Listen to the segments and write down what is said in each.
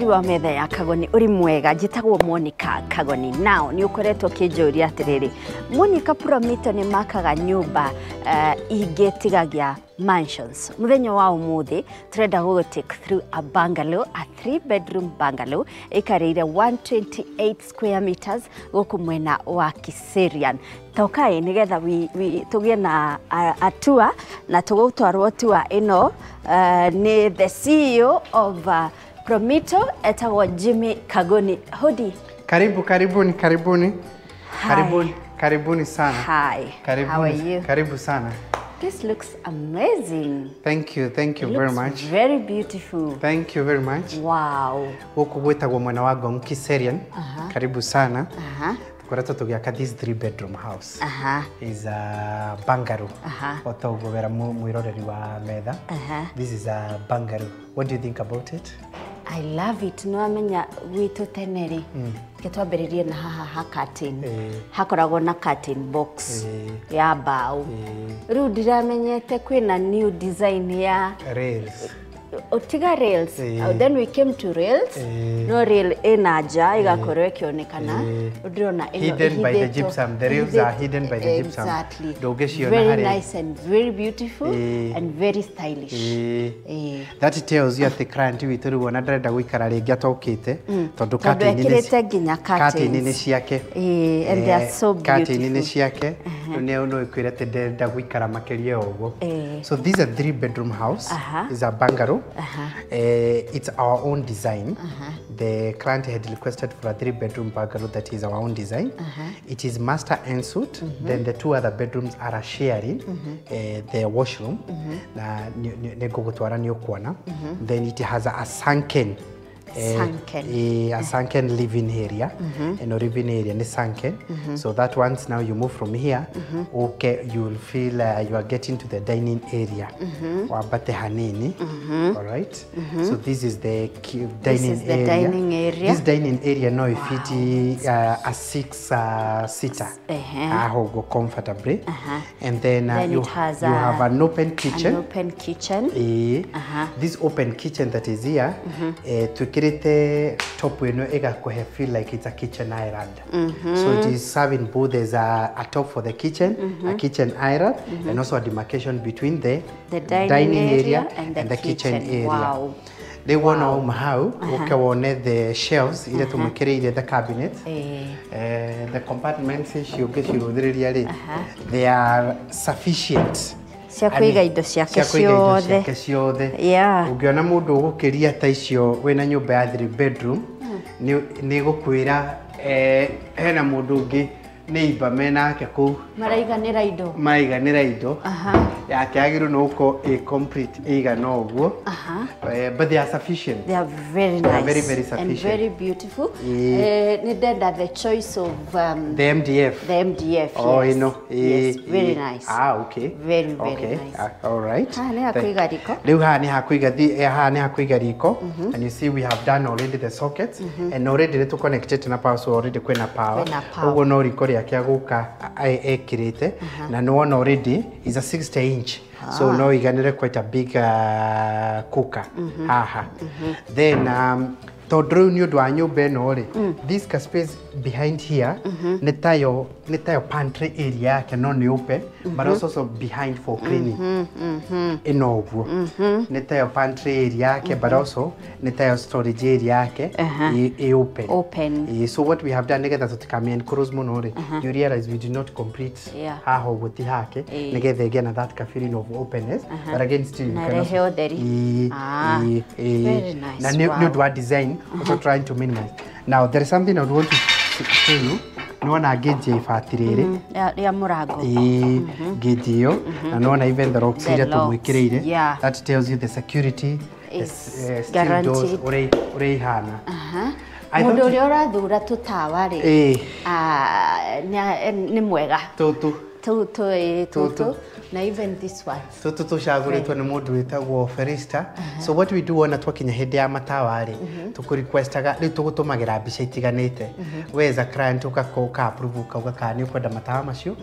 Wa metha ya Kagoni uri mwega, njitagwo Monica Kagoni. Now ni ukoretwo kinjuria atiriri, Monica Promito ni makaga nyumba ingitigagia mansions. Muthenya wa umuthi turenda gugu take through a bungalow, a 3-bedroom bungalow ikarire 128 square meters guku mwena wa Kiserian. Tokai nigetha tugie na a tour na tugutwarwo tour ino ni the CEO of Promito etagwo Jimmy Kagoni. Hodi. Karibu, karibuni, karibuni. Karibuni, karibuni sana. Hi. Karibuni. How are you? Karibu sana. This looks amazing. Thank you very much. Very beautiful. Thank you very much. Wow. Huku gwetagwo mwena wa Ngong Kiserian. Karibu sana. Tukoretwo tugiaka this 3-bedroom house. Is a bungalow. Otogobera mwiroreri wa metha. This is a bungalow. What do you think about it? I love it. No amenya gwitu tene ri ketwambiririe na haha ha curtain. Hakoragwo na curtain box ya mbao. Riu ndiramenyete kwina new design ya rails. Otiga rails. Then we came to rails. No rail ina nja igakorwo ikionekana. Ndirona ino hidden by the gypsum. The rails are hidden by the gypsum. Exactly. Ndungiciona very nice and very beautiful and very stylish. That tells you at the client witu riu ona ndarenda guikara ringi atokite tondu curtain ni ciake. And they are so beautiful. Curtain ni ciake. Riu no ikwira ati ndarenda guikara makiria uguo. So this is a 3-bedroom house. Is a bungalow. It's our own design. The client had requested for a 3-bedroom bungalow that is our own design. It is master ensuite. Then the two other bedrooms are a sharing, the washroom. Then it has a sunken. A sunken living area. And a living area is sunken. So that once now you move from here, okay, you will feel you are getting to the dining area. Wabate hanini. All right. So this is the dining area. Dining area. This dining area now if it a 6-seater. Go comfortably. And then, you have an open kitchen. An open kitchen. This open kitchen that is here, to create top window feel like it's a kitchen island. So it is serving both as a top for the kitchen, a kitchen island, and also a demarcation between the dining area and the kitchen area. Wow. They want to how okay, the shelves, either to make the cabinet, the compartments, they are sufficient. Cia kuiga indo ciake ciothe. Ungiona mundu ugukiria ta icio wina nyumba ya 3-bedroom ni gukwira hena mundu ungi neighbor menake kuu maraiganira indo maiganira indo yake agiru no uko a complete igana uguo. But they are sufficient. They are very nice. Very, very sufficient and very beautiful. Ni ndenda the choice of the MDF. The MDF. Oh, yes. You know. Yes, very nice. Okay. Very, very nice. All right. Ni hakuiga riko. Riu haha ni hakuiga haha ni hakuiga riko. And you see we have done already the sockets and already to connected na power, so already kwina power. Uguo no riko riake aguka ekirite na no one already is a 60 inch. So no iganire quite a big cooker. Then tondu riu ni undu wa nyumba ino ri, this space behind here ni tayo pantry area yake no ni open, but also behind for cleaning. Ino uguo ni tayo pantry area yake, but also ni tayo storage area yake I open. So what we have done nigetha tutikame enclose muno ri, you realize we did not complete haha uguo ti hake nigetha ĩgĩe na that feeling of openness, but again still you can also very nice. Na ni undu wa design also trying to minimize. Now there is something I would want to show you. Nona gauge ibati riri ria murango gauge iyo na nona even the locks iria tumwikireire. That tells you the security is guaranteed uria ihana. Mundu uria urathura tutawa ri ni mwega tutu Tutu na even this one. Tutu tucagũrĩtwo nĩ mũndũ wĩtagwo Felista. So what we do wona twakinya hĩndĩ ya matawa rĩ, tũkũrequestaga rĩu tũgũtũmagĩra mbica itiganĩte. We as a client ũka approve ũkauga kana nĩ ũkwenda matawa macio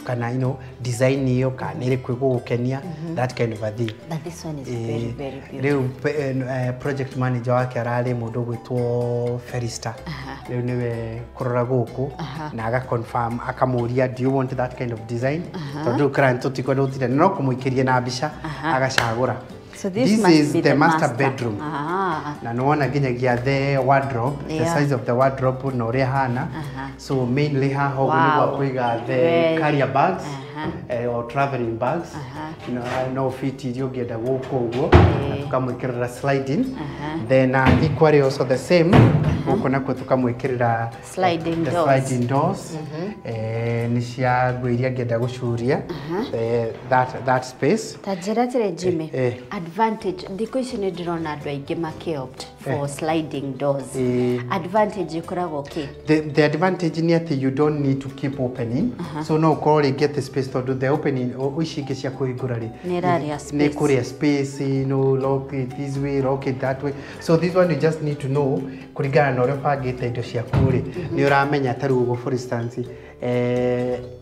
kana you know design ĩyo kana nĩ ĩrĩkũ ĩgũgũkenia, that kind of a thing. But this one is very very beautiful. Rĩu project manager wake ararĩ mũndũ ũgwĩtwo Felista. Rĩu nĩwe kũrora gũkũ na aga confirm akamũria, do you want that kind of design? Tondũ client tũtikwenda gũtinda no kũmũikĩria na mbica agacagũra. So this must is be the master bedroom. Na nĩwona nginyagia the wardrobe, the size of the wardrobe na ũrĩa hana. So mainly haha ũguo nĩ gwa kũiga the carrier bags or traveling bags. No fit iria ũngĩenda gũkũ ũguo na tũkamwĩkĩrĩra sliding. Then equally also the same gũkũ nakuo tũkamwĩkĩrĩra sliding the doors. Sliding doors. Nĩ cia nguo iria angĩenda gũcuria that space. Ta njĩra atĩrĩ Jimmy, advantage thikũ ici nĩ ndĩrona andũ aingĩ makĩopt for sliding doors. Advantage ĩkoragwo kĩ? The advantage nĩ atĩ you don't need to keep opening. So no ũkorwo rĩngĩ atĩ space tondũ the opening ici ingĩ cia kũhingũra rĩ Nĩ ĩrarĩa space. Nĩ kũrĩa space, you know, lock it this way, lock it that way. So this one you just need to know kũringana na ũrĩa ũbangĩte indo ciaku rĩ, nĩ ũramenya ta rĩu ũguo for instance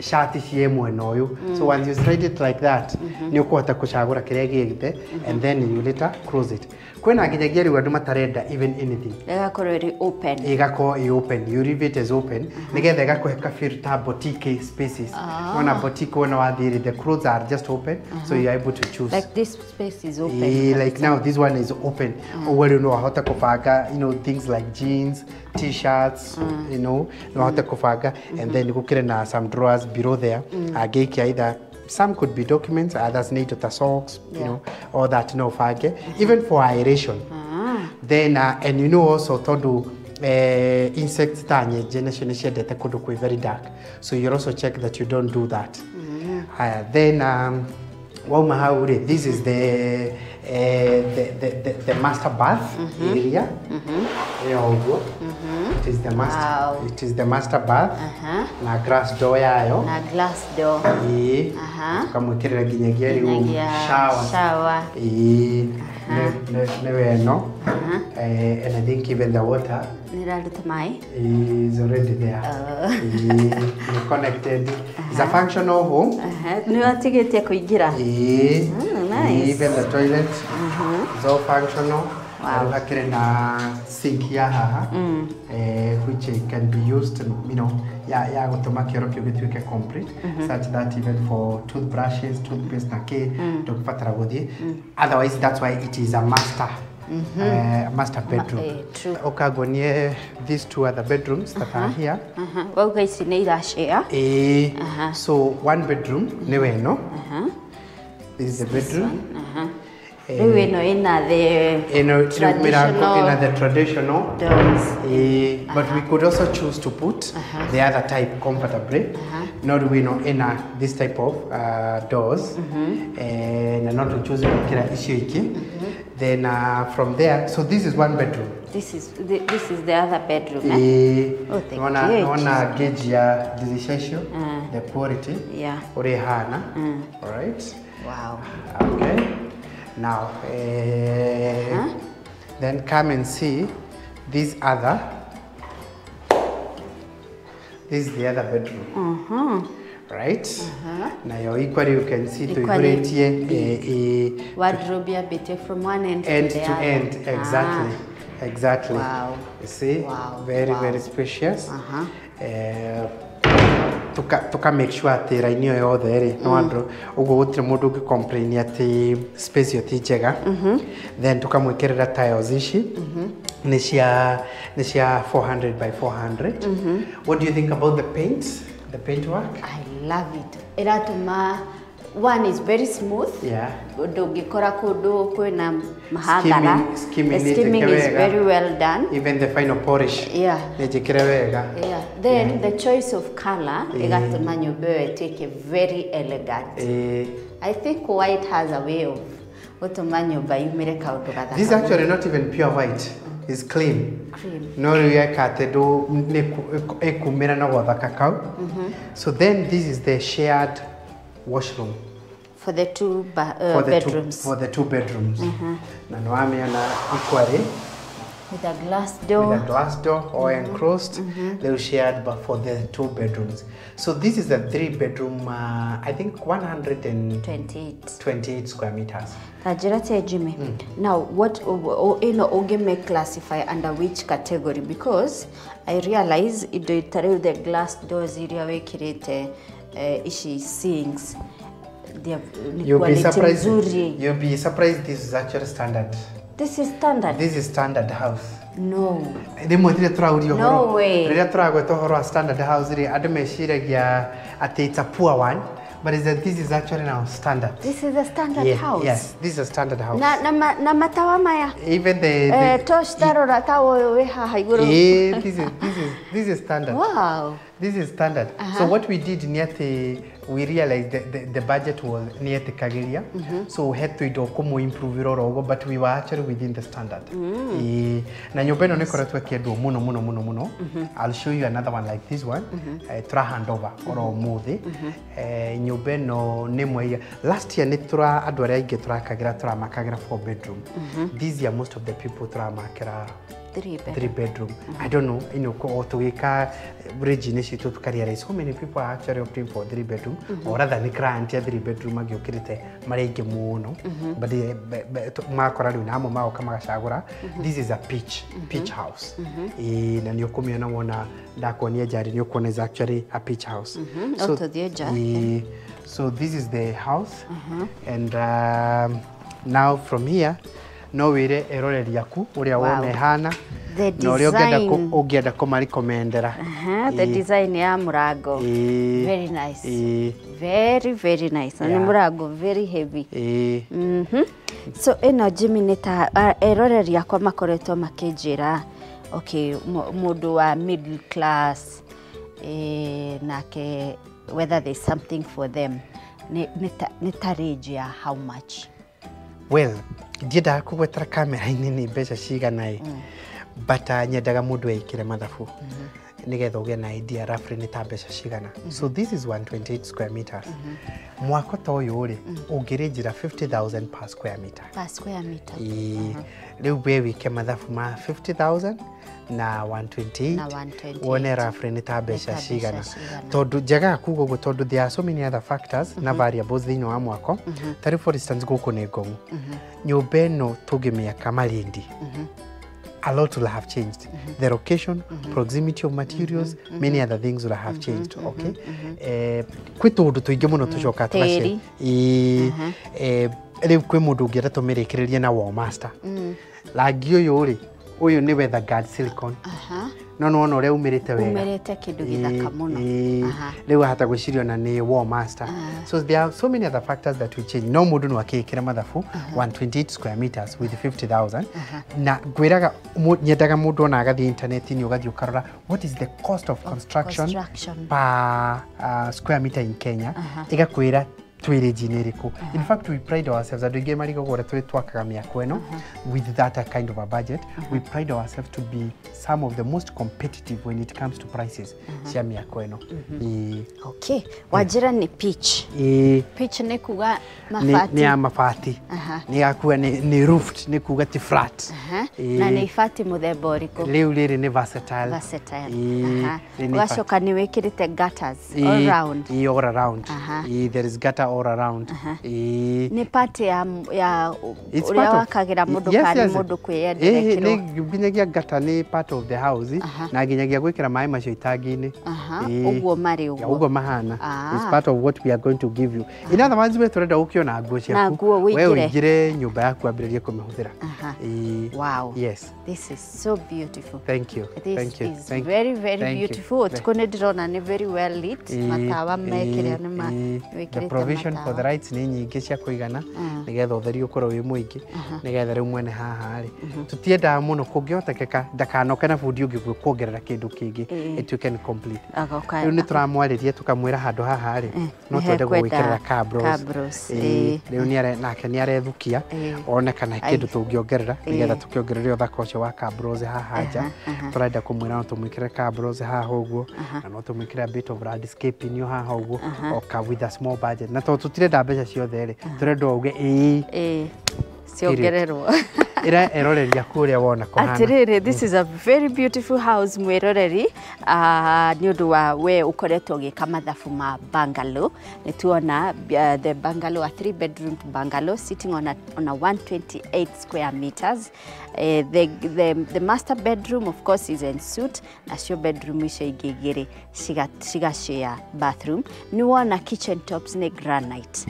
shati ciĩ mwena ũyũ. So once you slide it like that, nĩ ũkũhota kũcagũra kĩrĩa gĩothe and then you later close it. Kwĩna nginyagia rĩu andũ matarenda even anything. Ĩgakorwo ĩrĩ open. Ĩgakorwo ĩ open, you leave it as open nĩgetha ĩgakũhe ka feel ta boutique spaces. Wona boutique wona wathiĩ rĩ, the clothes are just open, so you are able to choose. Like this space is open. Like now this one is open. Ũguo rĩu no wahota kũbanga, you know, things like jeans, t-shirts, you know, no wahota kũbanga and then gũkĩrĩ na some drawers below there. Angĩikia either some could be documents, others need to socks, you know, all that no ũbange, even for aeration. Then and you know also tondũ insects ta nyenje nacio nĩ ciendete kũndũ kwĩ very dark, so you also check that you don't do that. Then wauma hau rĩ, this is the master bath area. Ĩyo ũguo. It is the master. Wow. It is the master bath. Na glass door yayo. Na glass door. Ĩĩ. Tukamwĩkĩrĩra nginyagia rĩu shower. Shower. Ĩĩ. Nĩwe ĩno. And I think even the water Nĩraruta maĩ. is already there. Ĩĩ, connected. It's a functional home. Nĩ watigĩtie kũingĩra. Ĩĩ. Nice. Even the toilet is all functional. Wow. Hakĩrĩ na sink ya haha, which can be used, you know, ya gũtũma kĩoro kĩu gĩtuĩke complete, such that even for toothbrushes, toothpaste na kĩ, ndũgũbatara gũthiĩ. Otherwise, that's why it is a master. Master bedroom. True. Ũkangonie these two other bedrooms that are here. Wauga ici nĩ irashare. So one bedroom nĩwe ĩno. This is the bedroom. Rĩu ĩno ĩna the the traditional doors. But we could also choose to put the other type comfortably. Not we know ina this type of doors. And not to choose kira icio iki. Then from there, so this is one bedroom. This is the other bedroom. Oh, the gauge. Wana gauge ya dirisha icio, the quality. Yeah. Ũrĩa ĩhana. All right. Wow. Okay. Now, then come and see this other. This is the other bedroom. Right? Now, equally you can see to wardrobe ya from one end to the other. End, exactly. Exactly. Wow. You see? Wow. Very, very spacious. Tuka make sure atĩ raini ĩyo yothe rĩ no andũ ũguo gũtirĩ mũndũ ũngĩ complain atĩ space ĩyo ti njega. Then tukamwĩkĩrĩra tiles ici nĩ cia 400 by 400. What do you think about the paint? The paint work? I love it. Ĩratũma one is very smooth. Yeah. Ndũngĩkora kũndũ kwĩna mahangara. Skimming is very well done. Even the final polish. Yeah. Nĩ njĩkĩre wega. Yeah. Then the choice of color ĩgatũma nyũmba ĩyo ĩtuĩke very elegant. I think white has a way of gũtũma nyũmba yumĩre kaũndũ gathaka. This is actually not even pure white. Is clean. Cream. No rĩu yeka atĩ ndũ nĩ ĩkumĩra na gwathaka kau. So then this is the shared washroom. For the two for the bedrooms. Two, for the two bedrooms. Na nĩ wamĩona equally. With a glass door. With a glass door, all enclosed. They shared, but for the two bedrooms. So this is a 3-bedroom, I think 128 28 square meters. Tajira te Jimmy. Now, what you may classify under which category? Because I realize indo itariu the glass doors iria wikirite ici sinks. You'll be surprised. You'll be surprised. This is actually standard. This is standard. This is standard house. No. Rĩmwe rĩrĩa tũrauria ũhoro. No way. Rĩrĩa tũragweta ũhoro wa standard house rĩ, andũ meciragia atĩ it's a poor one, but is that this is actually now standard. This is a standard house. Yes, this is a standard house. Na matawa maya. Even the torch tarora tawo ũyũ wĩ haha igũrũ. Yeah, this is standard. Wow. This is standard. So what we did ni atĩ we realized the budget was near the Kagiria, so we had to do kumu improve oro, but we were actually within the standard. Na nyũmba ĩno nĩ ĩkoretwo ĩkĩendwo mũno mũno mũno mũno. I'll show you another one like this one. Tũra hand over oro ũmũthĩ. Nyũmba ĩno nĩ ĩmwe iria last year nĩ tũra andũ arĩa aingĩ tũrakagĩra tũramakagĩra 4 bedroom. This year most of the people tũramakĩra 3 bedroom. I don't know, you know, tugika bridge ni citu tukarealize how many people are actually opting for 3 bedroom or rather ni client ya 3 bedroom magiukirite mari aingi muno, but makora riu namo magoka magacagura. This is a pitch house. Na ni ukumiona wona ndakuonia njari ni ukuona is actually a pitch house. So, so this is the house. And now from here no wire eroreri yaku uria wona ihana na uria ungienda kũmarecommendera. The design ya mũrango very nice. Very very nice. Na mũrango very heavy. So ĩno Jimmy nĩ ta eroreri akwa makoretwo makĩnjĩra okay, mũndũ wa middle class nake whether there's something for them nĩ ta range ya how much? Well, ndiendaga kũgwetera kamera-inĩ nĩ mbeca cigana ĩ, but nyendaga mũndũ eikĩre mathabu nĩgetha ũgĩe na idea roughly nĩ ta mbeca cigana. So this is 128 square meters. Mwako ta ũyũ rĩ, ũngĩrĩnjĩra 50,000 per square meter. Per square meter. Rĩu we wĩke mathabu ma 50,000 na 128 wone roughly nĩ ta mbeca cigana. Tondũ njagaga kuga ũguo tondũ there are so many other factors na variables thĩinĩ wa mwako. Ta rĩu for instance gũkũ nĩ Ngong'u. Nyũmba ĩno tũngĩmĩaka Malindi, a lot will have changed. The location, proximity of materials, many other things will have changed. Okay. Kwĩ tũũndũ tũingĩ mũno tũcokaga tũgacenjia. Rĩu kwĩ mũndũ ũngĩenda tũmĩrĩkĩrĩrie na wall master. Rangi ũyũ rĩ, ũyũ nĩ weather guard silicone. No nĩwona ũrĩa umĩrĩte wega. Umĩrĩte kĩndũ gĩthaka mũno. Rĩu ahota gwĩciria ona nĩ wall master. So there are so many other factors that will change. No mũndũ no akĩĩkĩra mathabu 128 square meters with 50,000. Na ngwĩraga nyendaga mũndũ ona agathiĩ internet-inĩ ũgathiĩ ũkarora what is the cost of construction per square meter in Kenya. Ĩgakwĩra twĩ range-inĩ ĩrĩkũ. In fact, we pride ourselves, andũ aingĩ marigagwo ũrĩa twakaga mĩako ĩno with that kind of a budget. We pride ourselves to be some of the most competitive when it comes to prices cia mĩako ĩno. Okay, wanjĩra nĩ pitch. Pitch nĩ kuga mabati. Nĩ ya mabati. Nĩ ya kuga nĩ roofed, nĩ kuga ti flat. Na nĩ ibati mũthemba ũrĩkũ? Rĩu rĩrĩ nĩ versatile. Versatile. Ũgacoka nĩ wĩkĩrĩte gutters all round. All around. There is gutter all around. Nĩ part ya ũrĩa wakagĩra mũndũ kana mũndũ kwĩyendera kĩro. Nginyagia gutter nĩ part of the house na nginyagia gwĩkĩra maĩ macio itangi-inĩ. Ũguo marĩ ũguo. Ũguo mahana. It's part of what we are going to give you. In other words, we tũrenda ũkĩona nguo ciaku. We ũingĩre nyũmba yaku ambĩrĩrie kũmĩhũthĩra. Wow. Yes. This is so beautiful. Thank you. This is very, very beautiful. Ũtukũ nĩ ndĩrona nĩ very well lit. Matawa mekĩrĩa nĩ wĩkĩrĩte. Provision for the lights nĩ nyingĩ cia kũigana nĩgetha ũtheri ũkorwo wĩ mũingĩ, nĩgetha rĩu mwene haha rĩ, tũtiendaga mũno, kũngĩhotekeka ndakanoke na bundi ũngĩ kuongerera kĩndũ kĩngĩ, ĩtuĩke nĩ complete. Agoka. Rĩu nĩ tũramwarĩria tũkamwĩra handũ haha rĩ, no nĩ twende hekwenda gũgwĩkĩrĩra cabros. Cabros, Ĩĩ, ĩĩ. Rĩu nake nĩ arethukia one kana kĩndũ tũngĩongerera nĩgetha tũkĩongerere ũthaka ũcio wa cabros haha nja. Tũrenda kũmwĩra no tũmwĩkĩre cabros haha ũguo, na no tũmwĩkĩre a bit of landscaping yo haha ũguo, oka with a small budget, na tondũ tũtirenda mbeca ciothe rĩ, tũrenda auge ĩĩ. Ĩĩ, ciongererwo. Ĩra eroreria kũrĩa wona kũhana. Atiriri, this is a very beautiful house, mwiroreri. Nĩ ũndũ wa we ũkoretwo ũgĩka mathabu ma bungalow, nĩ tuona the bungalow, a three bedroom bungalow sitting on a 128 square meters. The master bedroom of course is en suite, nacio bedroom icio ingĩ igĩrĩ ciga share bathroom. Nĩ wona kitchen tops nĩ granite.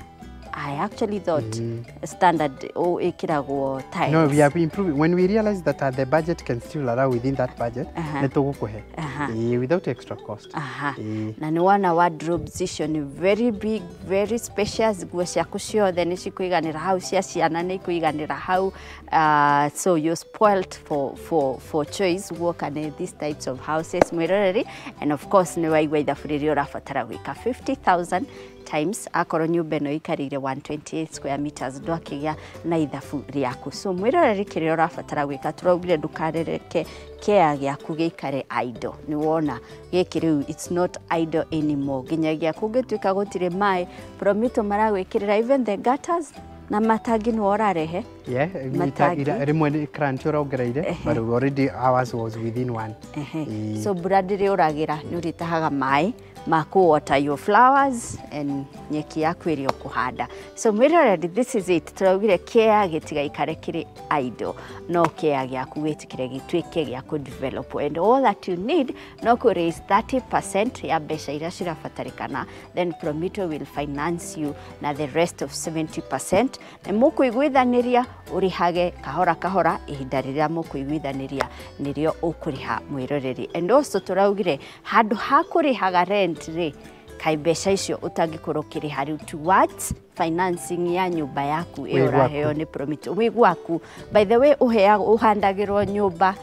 I actually thought standard o ĩkĩragwo tiles. No, we are improving. When we realize that the budget can still allow within that budget, nĩ tũgũkũhe. Ĩĩ, without extra cost. Ĩĩ. Na nĩ wona wardrobes icio nĩ very big, very spacious. Nguo ciaku ciothe nĩ cikũiganĩra hau, cia ciana nĩ ikũiganĩra hau. So you're spoilt for choice guoka nĩ these types of houses, mwĩroreri. And of course nĩ waigua ithabu rĩrĩa ũrabatara gwĩka, 50,000 times akorwo nyũmba ĩno ĩikarĩire 128 square meters, ndwakĩgĩa na ithabu rĩaku. So mwĩroreri, kĩrĩa ũrabatara gwĩka, tũraugire ndũkarereke kea gĩaku gĩikare idle. Nĩ wona gĩkĩ rĩu, it's not idle anymore. Nginyagia kũngĩtuĩka gũtirĩ maĩ, Promito maragwĩkĩrĩra even the gutters na matangi nĩwe ũrarehe. Yeah, Matangi. Rĩmwe nĩ grant ũrongereire, but already ours was within one. Ehe. So mbura ndĩrĩ ũragĩra, nĩ ũrĩtahaga maĩ ma kũ water your flowers and nyeki yaku ĩrĩa ũkũhanda. So mwĩroreri, this is it. Tũraugire kĩa gĩtigaikare kĩrĩ idle, no kĩa gĩaku wĩtĩkĩre gĩtuĩke gĩa kũ develop, and all that you need no kũ raise 30% ya mbeca iria cirabatarĩkana, then Promito will finance you na the rest of 70%, na mũkũiguithanĩria ũrĩhage kahora kahora ihinda rĩrĩa mũkũiguithanĩria nĩrĩo ũkũrĩha, mwĩroreri. And also tũraugire handũ ha kũrĩhaga rent rĩ, kaĩ mbeca icio ũtangĩkorwo ũkĩrĩha rĩu towards financing ya nyũmba yaku ĩyo Wĩ gwaku. ũraheo nĩ Promito wĩ gwaku. By the way, ũheagwo, ũhandagĩrwo nyũmba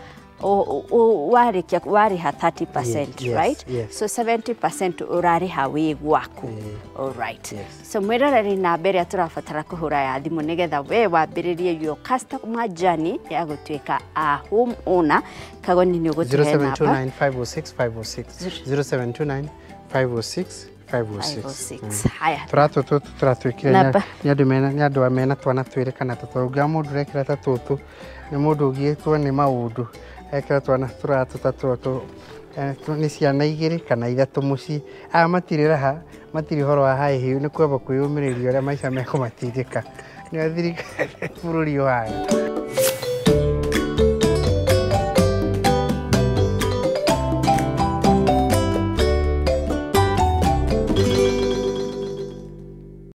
warĩkia warĩha 30%, Yes, right? Yes. So 70% ũrarĩha wĩ gwaku. All right. Yes. So mwĩroreri, namba ĩrĩa tũrabatara kũhũra ya thimũ nĩgetha we wambĩrĩrie your customer journey ya gũtuĩka a home owner, Kagoni, nĩ ũgũtũhe namba. 0729 506 506, 0729 506 506. 506. Haya. Tũratũ tũtũ tũratwĩkire Namba. Nĩ andũ mena twana twĩrĩ kana tũtũ. Ũngĩona mũndũ ũrekĩra ta tũtũ, nĩ mũndũ ũgiĩtwo nĩ maũndũ, ekĩra twana tũratũ ta tũtũ. Nĩ ciana igĩrĩ kana ithatũ mũciĩ, aya matirĩ raha, matirĩ ũhoro wa high heel, nĩ kwamba kwĩyũmĩrĩria ũrĩa maica mekũmatindĩka nĩ thirikari bũrũri ũhana.